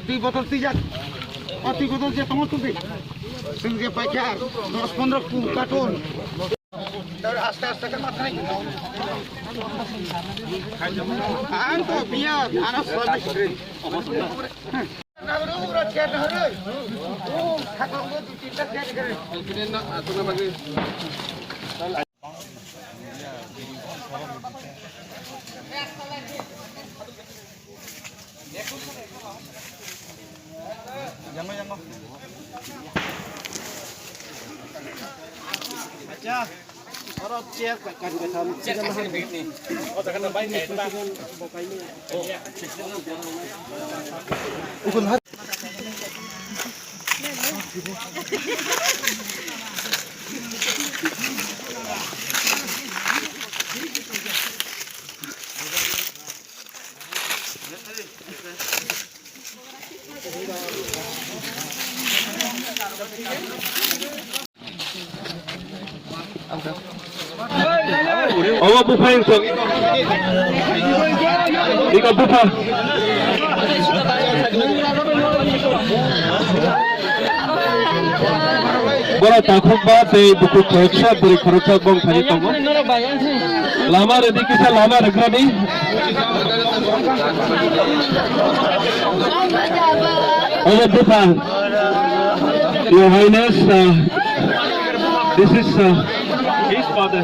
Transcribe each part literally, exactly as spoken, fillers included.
Twi botol twijak. O twi botol je tongo twi. Chwng je paikha dos pondro carton. Aste aste khe ma thai. Ang to biya, ano sabi. Omo bupha wng tong. Iko bupha. Borok takhukma tei bukhuk khoroksa, bwrwi khoroksa bong thani tongo. Lama rwdi kisa lama rwkhrani. Omo bupha. Your Highness, uh, this is, uh, his father.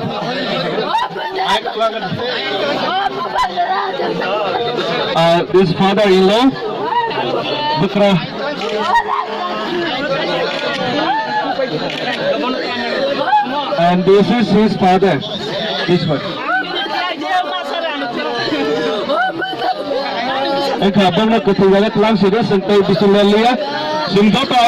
Uh, this father-in-law, Bukra. And this is his father, this one. Wngkha bongno kwthwi jaga twlang sidi, chwng tei bisingo liya, chwng joto.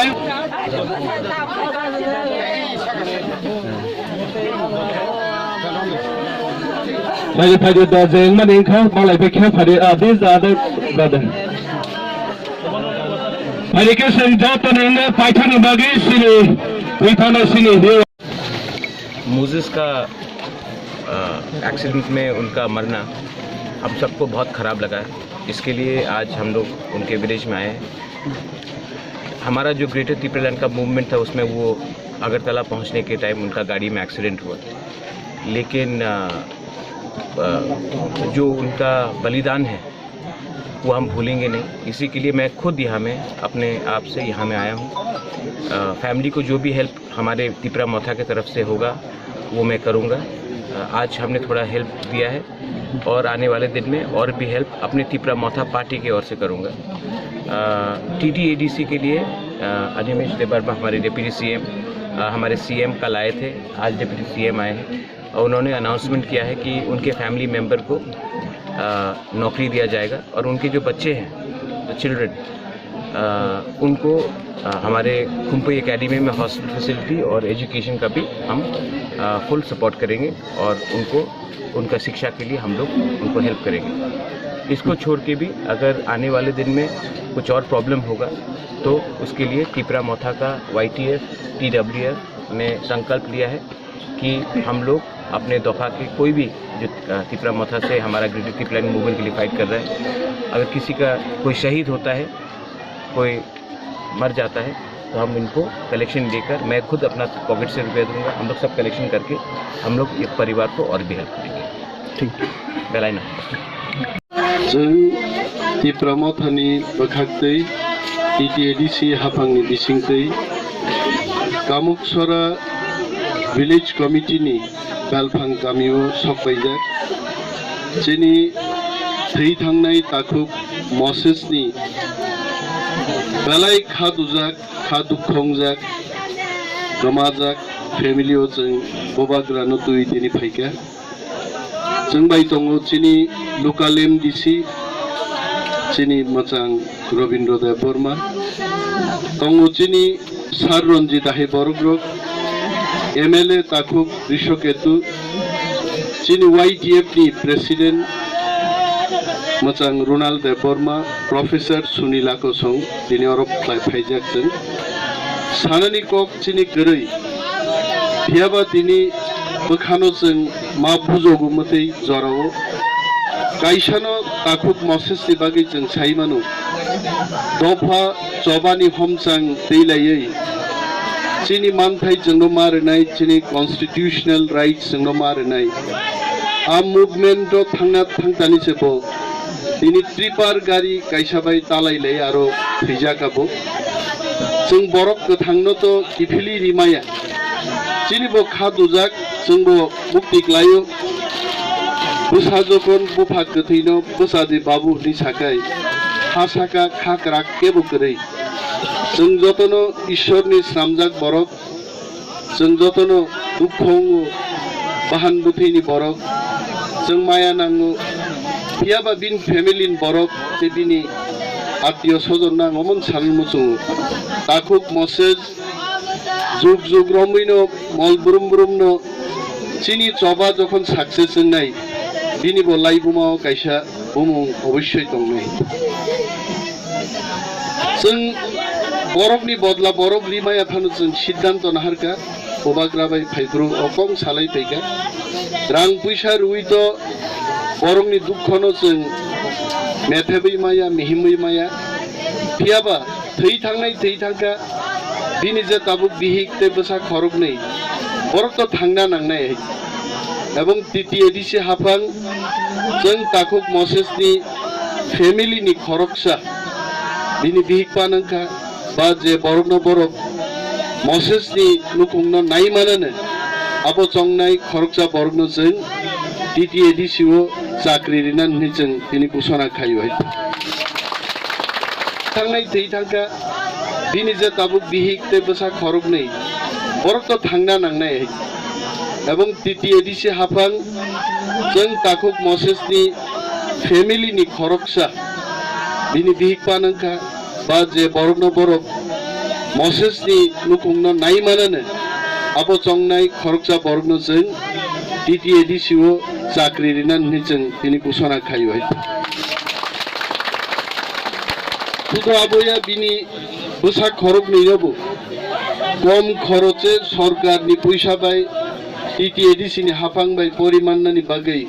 Phai phai da je wngmani wngkha, malai bai khe phai, ah, this the other brother. Phai khe chwng joto ni wngkha, paithakni bagwi sini, wngkha sini. Moses का, अ, एक्सीडेंट में उनका मरना हम सबको बहुत ख़राब लगा है। इसके लिए आज हम लोग उनके विलेज में आए हैं। हमारा जो ग्रेटर तिपरालैंड का मूवमेंट था, उसमें वो अगरतला पहुंचने के टाइम उनका गाड़ी में एक्सीडेंट हुआ। लेकिन, अ, अ, जो उनका बलिदान है, वो हम भूलेंगे नहीं। इसी के लिए मैं खुद यहाँ में अपने आप से यहाँ में आया हूँ। अ, फैमिली को जो भी हेल्प हमारे तिपरा मोथा की तरफ से होगा, वो मैं करूँगा। अ, आज हमने थोड़ा हेल्प दिया है और आने वाले दिन में और भी हेल्प अपने तिपरा मोथा पार्टी की ओर से करूँगा। अ, टीटीएडीसी के लिए, अ, अनिमेश देबबर्मा हमारे डेप्यूटी सीएम, अ, हमारे सीएम कल आए थे, आज डेप्यूटी सीएम आए हैं। और उन्होंने अनाउंसमेंट किया है कि उनके फैमिली मेंबर को, अ, नौकरी दिया जाएगा और उनके जो बच्चे हैं, जो चिल्ड्रन, अ, उनको, अ, हमारे खुम्पई एकेडमी में हॉस्टल फैसिलिटी और एजुकेशन का भी हम, अ, फुल सपोर्ट करेंगे और उनको, उनका शिक्षा के लिए हम लोग उनको हेल्प करेंगे। इसको छोड़ के भी अगर आने वाले दिन में कुछ और प्रॉब्लम होगा, तो उसके लिए तिपरा मोथा का वाईटीएफ, टीडब्ल्यूएफ ने संकल्प लिया है कि हम लोग अपने दफा के कोई भी जो, अ, तिपरा मोथा से हमारा ग्रेटर तिपरालैंड मूवमेंट के लिए फाइट कर रहा है, अगर किसी का कोई शहीद होता है, कोई मर जाता है, तो हम इनको कलेक्शन लेकर, मैं खुद अपना पॉकेट से रुपया दूंगा, हम लोग सब कलेक्शन करके हम लोग ये परिवार को और भी हेल्प करेंगे। ठीक। बेलायना। Chwng Tipra Mothani bwkhaktwi T T A D C haphangni bisingtwi Kamuksora Village Committee ni Belphang kamio sokpaijak. Chini thwi thangnai takhuk Moses ni belai kha dujak, kha dukhu wngjak, gwmajak family o chwng bubagrano twi tini phaikha. Chwng bai tongo chini local M D C, Chini mwchang Robindra Debbarma, tongo chini Sir Ranjit Dahai borok rok, M L A takhuk Rishoketu, chini Y T F ni President mwchang Runal Debbarma, Professor Sunil Akosong, tini oro khlai phaijak chwng. Sanani kok chini kwrwi, phiyaba tini bwkhano chwng ma bujogo mwtwi jorao. Kaisano takhuk Moses ni bagwi chwng sai mano, dopha chobani homchang twi laiwi chini manthai chwngno ma rwnai, chini constitutional rights chwngno ma rwnai. A movement o thangna thangtani se bo tini tripar gari kaisa bai talai lai aro thwijak abo. Chwng borok kwthangno to kiphilwi rimaya. Chini bo kha dujak, chwng bo mukti klaio. Bwsa jokhon bupha kwthwino bwsa di babu hwnwi sakai, ha saka kha kwrak kebo kwrwi. Chwng jotono Ishorni swnamjak borok, chwng jotono dukho wngo, bahan bwthwini borok, chwng maya nango, phiyaba bini family ni borok tei bini attiyo sojonna ang omo sanwi muchungo. Takhuk Moses jug jug romwino mol brum brumno chini choba jokhon success wngnai, bini bo laibumao kaisa bumung obossoi tongnai. Chwng borokni bodla borok rimaya phano chwng siddhanto naharkha, bubagra bai phaiphuru o kong salai phaikha. Rang puisa rwui to borokni dukhono chwng methebwi maya, mihimwi maya. Phiyaba thwi thangnai thwi thangkha, bini je tabuk bihik tei bwsa khoroknwi, borok to thangna nangnai hai. Ebong T T A D C haphang chwng takhuk Moses ni family ni khoroksa, bini bihik pa nangkha, ba je borokno borok Moses ni nukhungno nai manano, abo chongnai khoroksa borokno chwng T T A D C o chakri rina hwnwi chwng tini kusona khaio hai. Thangnai thwi thangkha, bini je tabuk bihik tei bwsa khoroknwi, borok to thangna nangnai hai. Ebong T T A D C haphang chwng takhuk Moses ni family ni khoroksa, bini bihik pa nangkha, ba je borokno borok Moses ni nukhungno nai manano, abo chongnai khoroksa borokno chwng T T A D C o chakri rina hwnwi chwng tini kusona khaio hai. Thuto aboya bini bwsa khoroknwi no bo kom khoroche sorkar ni puisa bai T T A D C ni haphang bai pori mannani bagwi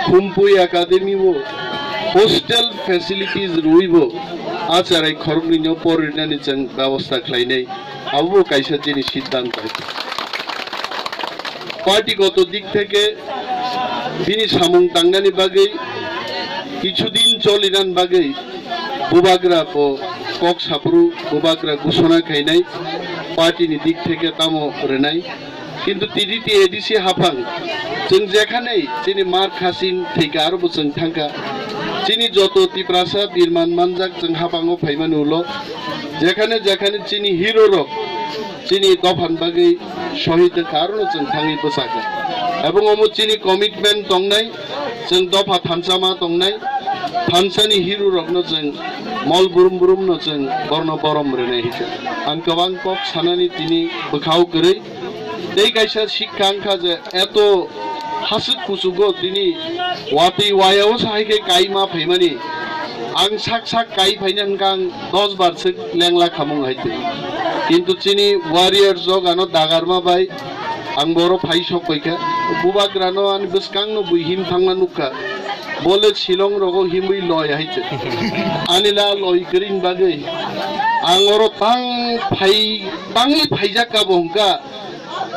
Khumpui Academy o hostel facilities rwui bo a cherai khoroknwi no pori rinani chwng bebosta khlainai, abo bo kaisa chini siddhanto. Party goto dik theke bini samung tangnani bagwi kichu din cholinani bagwi bubagra bo kok saphuru bubagra gusona khainai party ni dik theke tamo rwnai. Kintu T T A D C haphang chwng jekhane chini mar khasing thwikha aro bo chwng thangkha. Chini joto Tiprasa birman manjak chwng haphango phaimani ulo jekhane jekhane chini hero rok chini dophan bagwi sohid wngkha, arono chwng thangwi bwsakha. Ebong omo chini commitment tongnai, chwng dopha thansa ma tongnai, thansani hero rokno chwng mol brum brumno chwng borno borom rwnai hikha. Ang kwbang kok sanani tini bwkhao kwrwi. Tei kaisa sikha wngkha je eto hasik kuchugo tini watwi wayao sahai khe kaima phaimani. Ang sak sak kai phaina hwnkha ang dos bar se lengla khamung hai twi. Kintu chini warrior jog ano dagarma bai ang boro phai sok paikha. Bubagrano ani bwskangno bui him thangma nukha. Bole Shillong rogo himwi loi hai twi. Ani la loi kwrwini bagwi ang oro tang phai, tangwi phaijak kha bo hwnkha.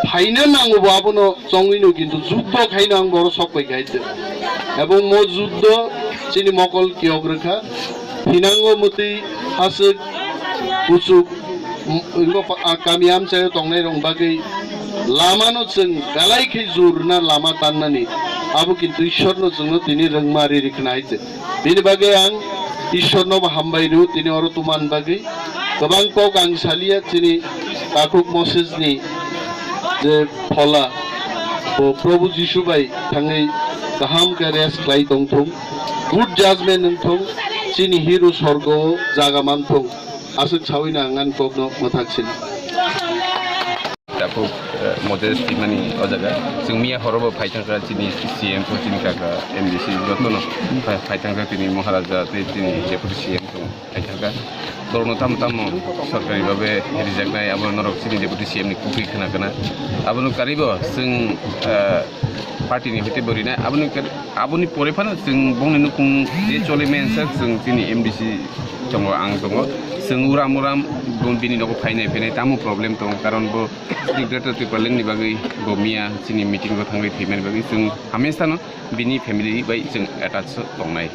Phaina nango bo abono chongwino kintu juddo khaino ang boro sok paikha hai twi. Ebong mo juddo chini mokol kiyok rwkha. Hinango mwtwi hasik kuchuk, m-, ingo pa-, a, kami amchaio tongnai rok bagwi lamano chwng belai khe jurna lama tannani abo kintu Ishwarno chwngno tini rwngma riri khna hai twi. Bini bagwi ang Ishwarno bo hambai rw tini oro tuman bagwi. Kwbang kok ang saliya chini takhuk Moses ni je phola bo Prabhu Jisu bai thangwi kaham khe rest khlai tongthung, good judgment wngthung, Chini hero sorgo jaga manthung, aswk sawi na ngan kokno mwthak sini. Tapuk, eh, Moses Timani o jaga. Chwng miya horobo phai thangkha chini C M to chini kaka M D C jotono phai, phai thangkha chini Maharaja tei chini Deputy C M tong phai thangkha. Borokno tamo tamo sorkari babe rijaknai abo norok chini Deputy C M ni kukui khna kana. Abono karibo chwng, eh, party ni hoite bo rinai. Aboni kar-, aboni pore phano chwng bongni nukung je choli mensa chwng chini M D C tongo, ang tongo. Chwng uram uram bo bini nogo phainai phainai tamo problem tongo, karon bo chini Greater Tipraland ni bagwi bo miya chini meeting o thangwi thwimani bagwi chwng hamesano bini family bai chwng attach tongnai.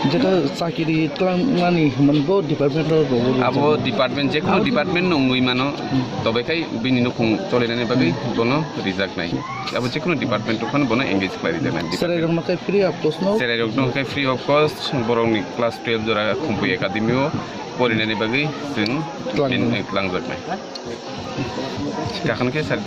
Jeta chakiri twlangmani hwnmani bo department o rogo. Abo department, je kono department no wngwi mano, tobe khai bini nukhung cholinani bagwi bono rijaknai. Abo je kono department o phano bono engage khlai rijaknai. Cherai rokno khai free of cost no? Cherai rokno khai free of cost, borokni class twelve jora Khumpui Academy o porinani bagwi chwng twlang, twlangjaknai. Kakhon khe sir.